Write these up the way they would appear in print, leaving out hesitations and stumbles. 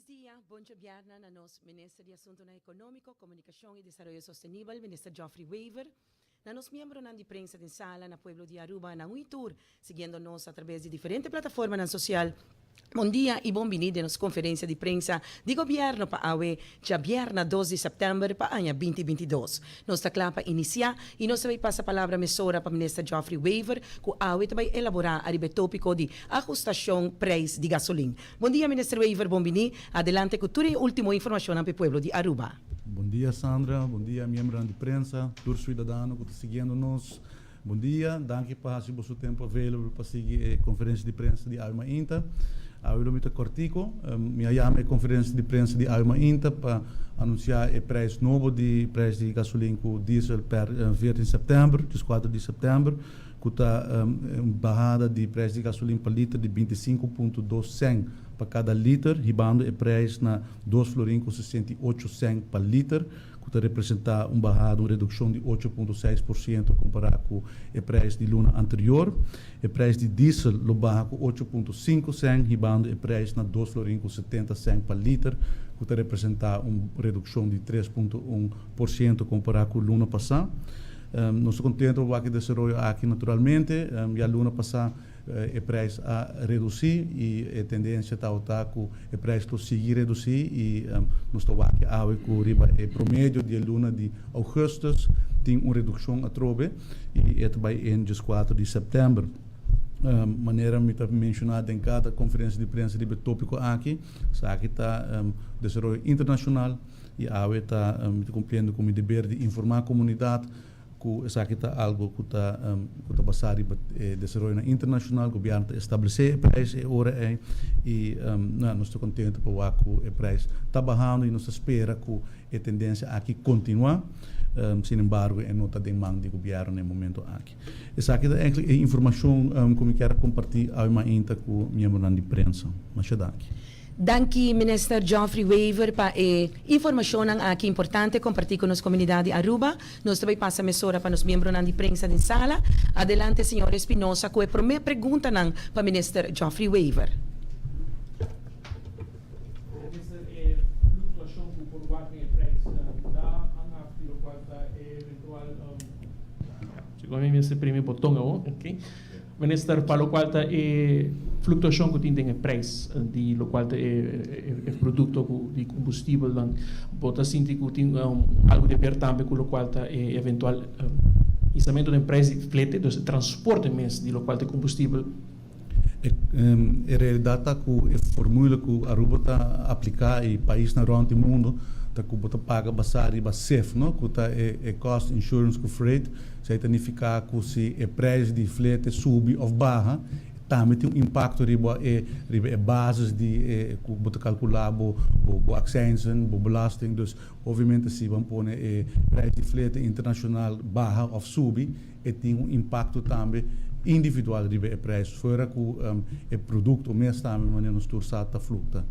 Felis dia, bon djobièrnè na nos Minister di Asuntonan Ekonómiko, Komunikashon i Desaroyo Sostenibel, Minister Geoffrey Wever, na nos miembronan di prensa den sala, na pueblo di Aruba, na un i tur siguiendo nos atrabes di diferente plataformanan sosial. Bon dia i bon bini den nos konferensia di prensa di gobièrnu pa awe djabièrna 2 di sèptèmber pa aña 2022. Nos ta kla pa inisiá i nos ta bai pasa palabra mesora pa Minister Geoffrey Wever ku awe ta bai elaborá ariba e tópiko di ahustashon preis di gasolin. Bon dia Minister Wever, bon bini. Adelante ku tur e último informashonnan pa e pueblo di Aruba. Bon dia Sandra, bon dia miembronan di prensa, tur suidadano ku ta siguiendo nos. Bon dia, danki pa hasi boso tempu available pa sigui e konferensia di prensa di awe mainta. Awe lo mi ta kòrtiku. Mi a yama e konferensia di prensa di awe mainta pa anunsiá e preis nobo di preis di gasolin ku diesel per 14 sèptèmber, 14 di sèptèmber, ku ta un bahada di preis di gasolin pa liter di 25.2 sèn pa kada liter, hibando e preis na 2 florin ku 68 sèn pa liter, ku ta representá un bahada, un redukshon di 8.6% kompará ku e preis di luna anterior. E preis di diesel lo baha ku 8.5 sèn, hibando e preis na 2 florin ku 70 sèn pa liter, ku ta representá un redukshon di 3.1% kompará ku luna pasá. Nos ta kontentu pa wak e desaroyo aki naturalmente. Ya luna pasá e preis a redusí i e tendensia tabata ku e preis lo sigui redusí i nos ta wak awe ku riba e promedio di e luna di ougùstùs tin un redukshon atrobe i e ta bai en 14 di sèptèmber. Manera mi ta menshoná den kada konferensia di prensa riba e tópiko aki, esaki ta desaroyo internashonal i awe ta mi ta kumpliendo ku mi deber di informá komunidat ku esaki ta algu ku ta ku ta basá riba e desaroyonan internashonal. Gobièrnu ta establesé e preis e ora ei i nos ta kontentu pa wak ku e preis ta bahando i nos ta spera ku e tendensia aki kontinuá. Sin embargo e no ta den man di gobièrnu na e momento aki. Esaki ta enkele e informashon ku mi kier a kompartí awe mainta ku miembronan di prensa. Masha danki. Danki Minister Geoffrey Wever pa e informacionnan aki importante comparti cu nos comunidad di Aruba. Nos ta bay pasa mesora pa nos miembronan di prensa den sala. Adelante señor Espinosa cu e prome preguntanan pa Minister Geoffrey Wever. Minister, e fluctuacion cu por wak den e prijs ta hanaf di locual ta e eventual. Segun mi mester primi boton awor, ok. Minister, pa locual ta e fluctuacion cu tin den e prijs di locual ta e producto cu di combustibelnan, bo ta sinti cu tin algo di haber tambe cu locual ta e eventual insamento den prijs di flete, dus e transporte mes di locual ta e combustibel? E realidad ta cu e formula cu Aruba ta aplica y paisnan rond di mundo ta cu bo ta paga basa riba CIF, no? Cu ta e cost insurance cu freight. Esei ta nifiká ku si e preis di flete subi òf baha, tambe tin un impakto riba e riba e basis di e ku bo ta kalkulá bo bo aksèinsen, bo belasting. Dus obviamente si bo pone e preis di flete internashonal baha òf subi, e tin un impakto tambe individual riba e preis, fuera ku e produkto mes tambe manera nos tur sa ta flukta.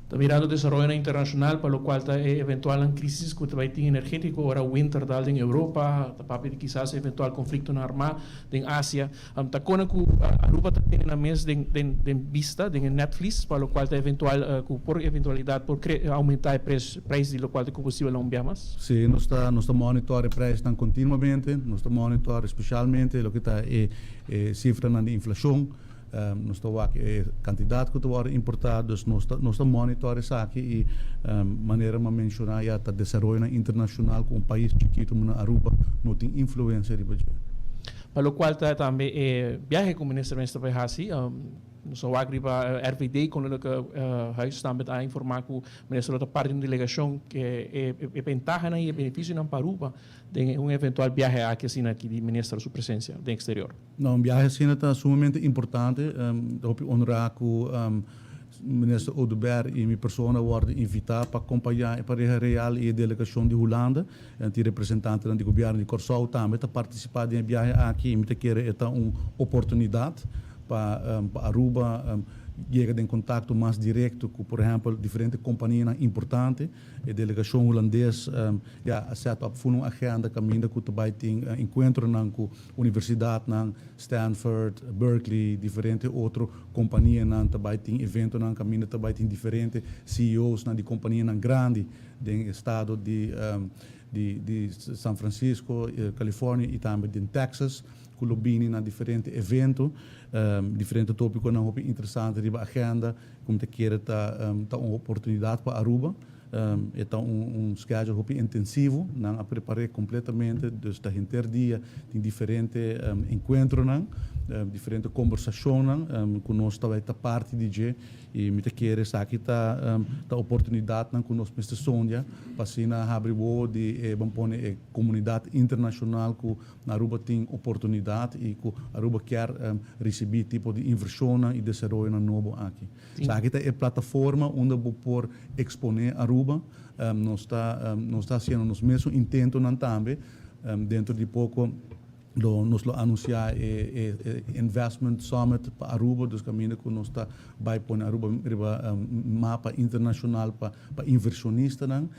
Ta mirando desaroyonan internashonal pa lokual ta e eventualnan krisis ku ta bai tin energetiko ora winter dal den Europa, ta papia di kisas eventual konfliktonan armá den Asia. Ta kona ku Aruba ta tene nan mes den den den bista, den e netvlies, pa lokual ta eventual ku por eventualidat por kre oumentá e pres preis di lokual ta e kombustibelnan un bia mas. Sí, nos ta nos ta monitor e preisnan kontinuamente, nos ta monitor espesialmente loke ta e e sifranan di inflashon. Nos ta wak e kantidat ku ta wòrdu importá, dus nos ta nos ta monitor esaki i manera mi a menshoná ya ta desaroyonan internashonal ku un pais chikitu manera Aruba no tin influensia riba dje. Pa lokual ta tambe e biahe ku Minister mester bai hasi, nos a wak riba RVD Koninklijke Huis tambe ta informá ku Minister lo ta parti di un delegashon ke e bentahanan i e benefisionan pa Aruba den un eventual biahe aki asina aki di Minister su presensia den eksterior. No, un biahe asina ta sumamente importante. Ta hopi honrá ku Minister Oduber i mi persona wòrdu invitá pa kompañá e pareha real i e delegashon di Hulanda. Tin representantenan di gobièrnu di Kòrsou tambe ta partisipá den e biahe aki i mi ta kere e ta un oportunidat pa pa Aruba. yega den contacto mas directo cu, por ehempel, diferente companianan importante. E delegacion Hulandes ya a set up un agenda caminda cu tambe tin encuentronan cu universidadnan, Stanford, Berkeley, diferente otro companianan. Tambe tin eventonan caminda tambe tin diferente CEOs nan di companianan grandi den estado di San Francisco, California y tambe di Texas, cu lo bini na diferente evento, diferente topiconan hopi interesante riba agenda, cu ta kere ta un oportunidad pa Aruba. Ta un schedule hopi intensivo, nan a prepara completamente, dus ta henter dia tin diferente encuentronan, diferente conversacionnan, cu nos tambe ta parti di dje, y mi ta kere esaki ta oportunidadnan cu nos mester sondia, pa asina habri wowo di ban pone e comunidad internacional cu Aruba tin oportunidad y cu Aruba kier ricibi tipo di inversion y desaroyo nobo aki. Aki ta e plataforma unda bo por expone Aruba. Nos ta haciendo nos mesun intentonan tambe. Dentro di poco nos lo anuncia e Investment Summit pa Aruba, dus caminda cu nos ta bay pone Aruba riba mapa internacional pa inversionistanan.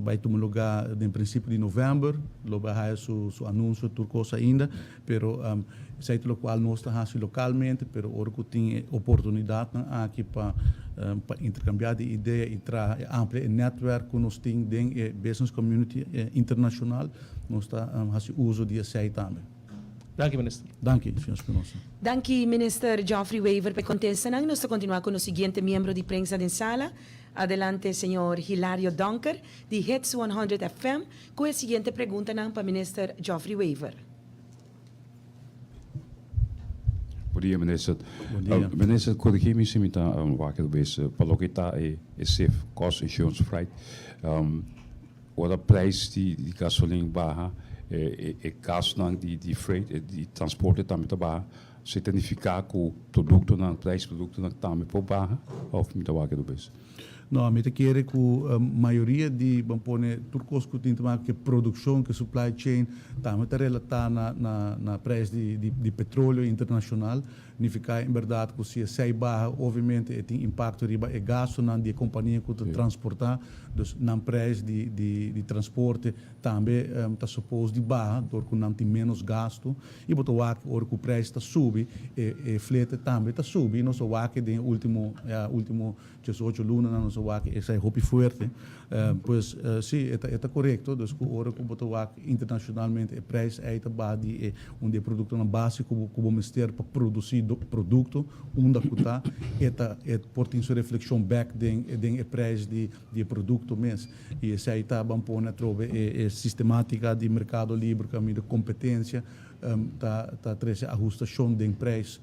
Bay tuma lugar den principio di november, lo bay haya su anuncio tur cos ainda, pero esey ta locual nos ta haci localmente, pero ora cu tin oportunidad aki pa intercambia di idea y traha amplia e netwerk cu nos tin den e business community internacional, nos ta haci uso di esey tambe. Danki, minister. Danki, señor Espinosa. Danki, minister Geoffrey Wever, pa contesta. Nos ta continua cu e siguiente miembro di prensa den sala. Adelante, señor Hilario Donker, di Hits 100 FM, cu e siguiente pregunta pa minister Geoffrey Wever. Bon dia, minister. Bon dia. Minister, corigi mi si mi ta wakker bezig. Pa loke ta e CIF, Cost Insurance Freight. Ora prijs di gasolin baha, e gastonan di freight, di transporte tambe ta baha. Esey ta significa cu productonan, prijs productonan tambe por baha? Of mi ta wakker bezig? No, mi ta kere cu mayoria di, ban pone, tur cos cu tin cu produccion, cu supply chain, tambe ta relata na prijs di petroleo internacional. Significa, en berdad, cu si esey baha, obviamente, tin impacto riba e gastonan di compania cu ta transporta, dus nan prijs di transporte tambe ta suppose di baha, door cu nan tin menos gasto. Y bo ta wak, ora cu prijs ta subi, e flete tambe ta subi. Nos a wak den ultimo, ja, ultimo 18 luna, nos a wak esey hopi fuerte. Pues si, e ta corecto, dus cu ora cu bo ta wak internacionalmente e prijs ey ta baha di un di productonan basico cu bo mester pa produci producto, unda cu ta, e ta e por tin su reflexion back den e prijs di producto mes. Y esey ta ban pone atrobe e sistematica di mercado liber, caminda competencia ta trece ahustacion den prijs.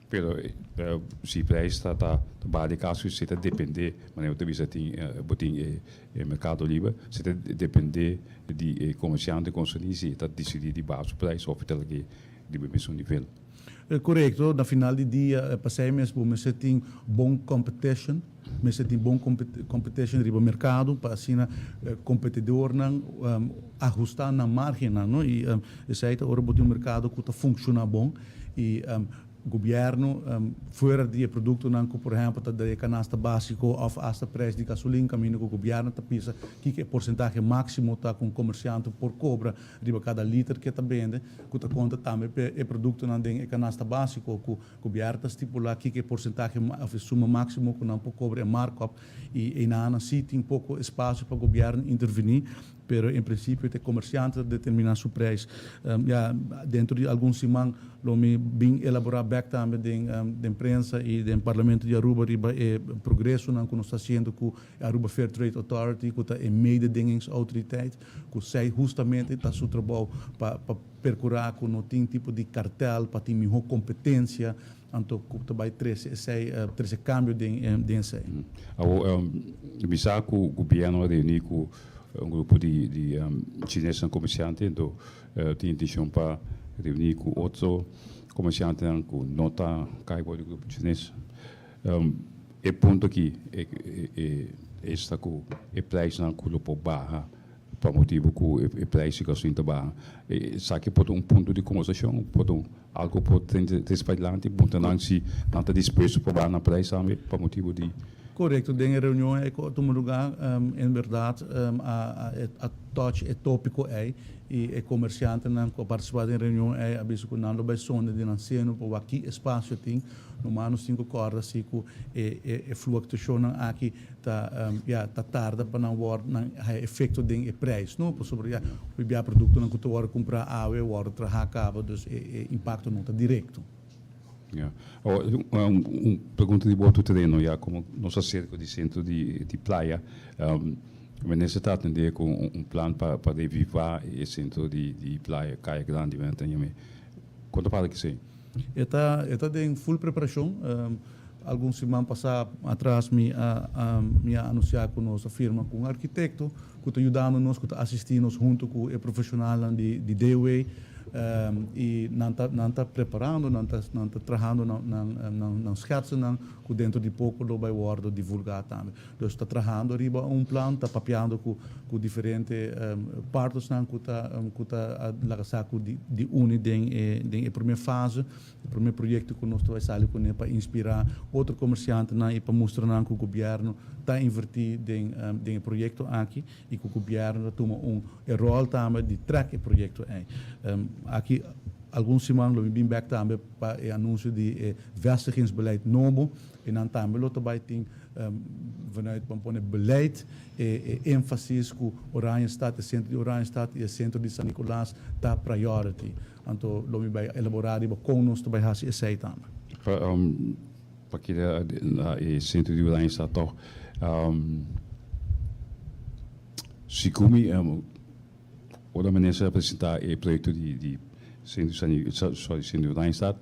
Pero si prijs ta baha di caso, esey ta depende, manera bo bisa tin bo tin e mercado liber, esey ta depende di e comerciante concerni si ta decidi di baha su prijs of ta lag'e di mesun nivel. Corecto, na final di dia, pasey mes bo mester tin bon competition, mester tin bon competition riba mercado, pa asina competidornan ahusta na margen, no? Y esey ta ora bo tin un mercado cu ta funciona bon y gobierno, fuera di productonan cu, por ehempel, ta di canasta basico of hasta prijs di gasolin, caminda cu gobierno ta pisa cu e porcentahe maximo ta cu comerciante por cobra riba cada liter cu ta bende, cu ta conta tambe pa e productonan den e canasta basico, cu gobierno ta stipula cu e porcentahe of suma maximo cu nan por cobra e markup, y eynan si tin poco espacio pa gobierno interveni, pero en principio e comerciante ta determina su prijs. Ja, dentro di algun siman lo mi bin elabora back tambe den prensa y den Parlamento di Aruba riba e progresonan cu nos ta haciendo cu Aruba Fair Trade Authority, cu ta e mededingingsautoriteit, cu zij justamente ta su trabou pa percura cu no tin tipo di cartel, pa tin miho competencia, anto cu ta bay trece cambio den esey. Awo, mi sa cu gobierno a reuni cu un grupo di Chines comerciante, anto tin intencion pa reuni cu otro comerciante cu no ta cay di grupo Chines. E punto aki e ta cu e prijsnan cu lo por baha. Pa motibu ku e prijs di gasolin ta baha. Esaki por ta un punto di kombersashon, por ta algu por trese padilanti, puntra nan si nan ta dispuesto pa baha nan prijs tambe pa motibu di. Korekto, den e reunion ei ku a tuma lugá en bèrdat a touch e tópiko ei i e komersiantenan ku a partisipá den e reunion ei a bisa ku nan lo bai sonde di nan seno pa wak ki espasio tin. Normal nos tin ku kòrda si ku e fluaktuashonnan aki ta ya ta tarda pa nan wòrdu nan haya efekto den e prijs no pasobra ya hopi bia produktonan ku ta wòrdu kumprá awe wòrdu trahá kaba dus e impakto no ta direkto. Ya. Awor un pregunta di bo otro tereno ya komo nos a serka di sentro di playa minister ta atendé ku un plan pa revivá e sentro di playa Kaya Grandi wèn ta yam'é. Kon ta para kesei? E ta e ta den full preparashon. Algun siman pasá atras mi a mi a anunsiá ku nos a firma ku un arkitekto ku ta yudando nos, ku ta asistí nos huntu ku e profeshonalnan di di DOW i nan ta nan ta preparando, nan ta nan ta trahando nan nan nan sketsennan ku dentro di poko lo bai wòrdu divulgá tambe. Dus ta trahando riba un plan, ta papiando ku ku diferente partnersnan ku ta ku ta laga sa ku di di uni den e den e prome fase, e prome proyekto ku nos ta bai sali kuné pa inspirá otro komersiantenan i pa mustra nan ku gobièrnu ta invertí den den e proyekto aki i ku gobièrnu ta tuma un e ròl tambe di trèk e proyekto ei. Aki algun siman lo mi bin bèk tambe pa e anunsio di e vestigingsbeleid nobo i nan tambe lo ta bai tin Vanuit ban pone beleid e énfasis ku Oranjestad, e sentro di Oranjestad i e sentro di San Nicolas ta priority. Anto lo mi bai elaborá riba kon nos ta bai hasi esei tambe. Pa keda na e sentro di Oranjestad tòg, segun mi ora minister a presentá e proyekto di sentro di San, sorry, sentro di Oranjestad,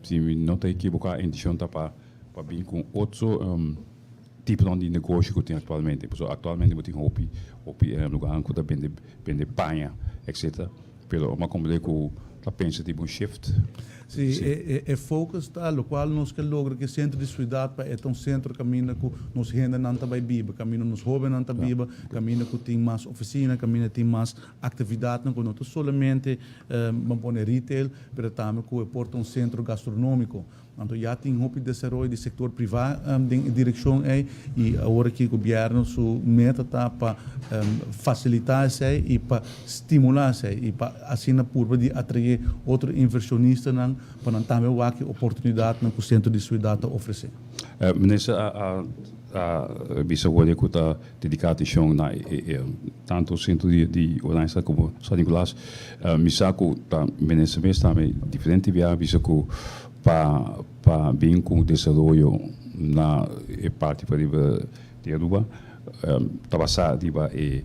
si mi no ta ekiboká e intishon ta pa Pa bin ku otro tiponan di negoshi ku tin aktualmente. Pasobra aktualmente bo tin hopi hopi lugarnan ku ta bende bende paña etcetera. Pero bo a komprende ku ta pensa di un shift. Si, e e focus ta lokual nos ke logra ku e sentro di siudat pa e ta un sentro kaminda ku nos hendenan ta bai biba, kaminda nos hobennan ta biba, kaminda ku tin mas ofisina, kaminda tin mas aktividatnan ku no ta solamente ban pone retail, pero tambe ku e por ta un sentro gastronómiko. Anto ya tin hopi desaroyo di sektor privá den e direkshon ei i awor aki gobièrnu su meta ta pa fasilitá esei i pa stimulá esei i pa asina purba di atraé otro invershonistanan pa nan tambe wak e oportunidatnan ku Sentro di Suidat ta ofresé. Minister a bisa worde ku ta dediká atenshon na e tantu Sentro di Oranjestad komo San Nicolas. Mi sa ku ta minister mes tambe diferente bia a bisa ku Pa pa bin ku desaroyo na e parti pariba di Aruba ta basá riba e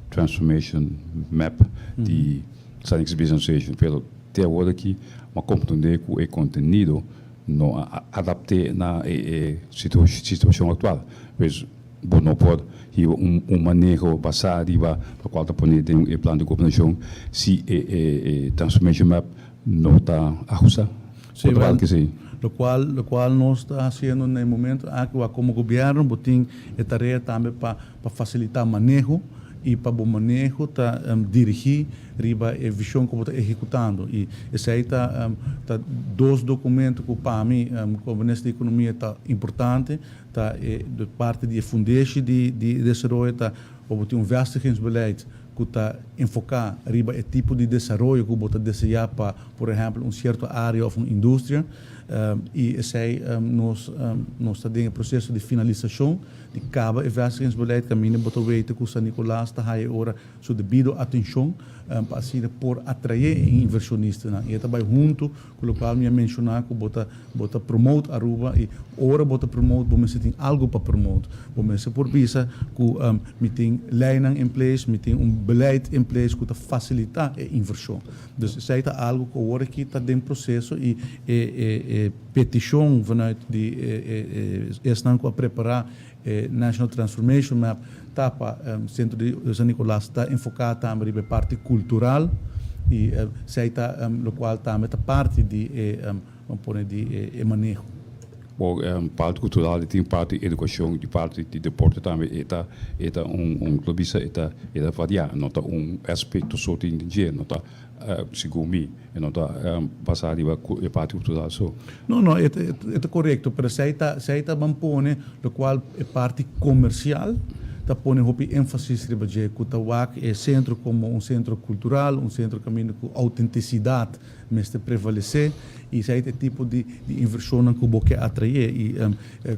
Transformation Map di San Nicolas Business Association, pero te awor aki bo a komprendé ku e kontenido no a adapt'é na e situashon aktual. Pues bo no por hiba un maneho basá riba lokual ta pone den e plan di gobernashon si e Transformation Map No ta ahusta? Sí, wel, locual, locual nos ta haciendo na e momento aki, wak como gobierno bo tin e tarea tambe pa, pa facilita maneho y pa bo maneho ta dirigi riba e vision cu bo ta ehecutando. Y esey ta, ta dos documento cu pa mi, como minister di Economia ta importante, ta e parti di e fundeshi di, di desaroyo ta pa bo tin un vestigingsbeleid ku ta enfoká riba e tipo di desaroyo ku bo ta deseá pa, por ehèmpel, un sierto área òf un industria. I esei nos nos ta den e proseso di finalisashon di kaba e vestigingsbeleid kaminda bo ta weten ku San Nicolas ta haya e ora su debido atenshon pa asina por atraé e invershonistanan. I e ta bai huntu ku lokual mi a menshoná ku bo ta bo ta promote Aruba i ora bo ta promote bo mester tin algu pa promote. Bo mester por bisa ku mi tin leinan in place, mi tin un beleid in place ku ta fasilitá e invershon. Dus esei ta algu ku awor aki ta den proseso i e e e petishon vanuit di e e esnan ku a prepará e National Transformation Map ta pa Sentro di San Nicolas ta enfoká tambe riba e parti kultural i esei ta lokual tambe ta parti di e, ban pone di e maneho. Bo parti kultural tin parti di edukashon i parti di deporte tambe e ta e ta un un lo bisa e ta e ta variá no ta un aspekto so tin den dje no ta segun mi e no ta basá riba e parti kultural so. No no e ta e ta korekto pero esei ta esei ta ban pone lokual e parti komersial ta pone hopi énfasis riba dje ku ta wak e sentro komo un sentro kultural un sentro kaminda ku outentisidat Mester prevalesé i esei ta e tipo di di invershonnan ku bo ke atraé i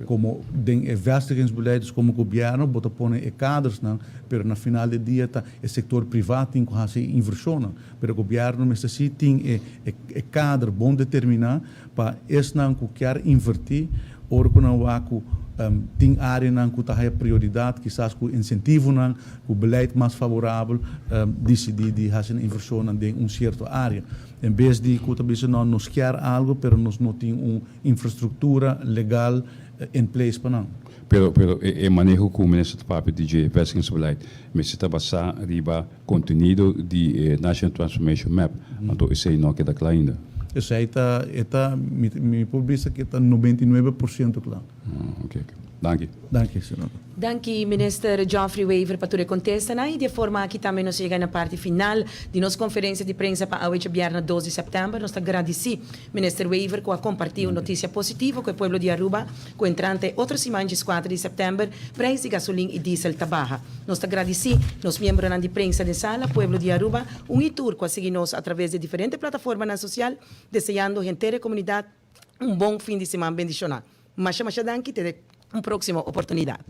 komo den e vestigingsbeleid dus komo gobièrnu bo ta pone e kadersnan pero na final di dia ta e sektor privá tin ku hasi e invershonnan pero gobièrnu mester si tin e e kader bon determiná pa esnan ku kier invertí ora ku nan wak ku tin áreanan ku ta haya prioridat kisas ku insentivonan ku beleid mas favorabel disidí di hasi nan invershonnan den un sierto área. En bes di ku ta bisa no nos kier algu pero nos no tin un infrastruktura legal in place pa nan. Pero pero e maneho ku minister ta papia di dje vestigingsbeleid mester ta basá riba kontenido di e National Transformation Map, anto esei no a keda kla ainda. Esei ta e ta mi mi por bisa ku e ta 99% kla. Ok ok. Danki. Danki senador. Danki Minister Geoffrey Wever pa tur e contestanan y di e forma aki tambe nos a yega na parti final di nos conferencia di prensa pa awe djabièrnè dos di september. Nos ta gradici Minister Wever cu a comparti un noticia positivo cu e pueblo di Aruba cu entrante e otro siman djeskuater di september prijs di gasolin y diesel ta baha. Nos ta gradici nos miembronan di prensa den sala, pueblo di Aruba, un y tur cu a sigui nos a traves di diferente plataformanan social deseando henter e comunidad un bon fin di siman bendiciona. Masha masha danki te un proximo oportunidad.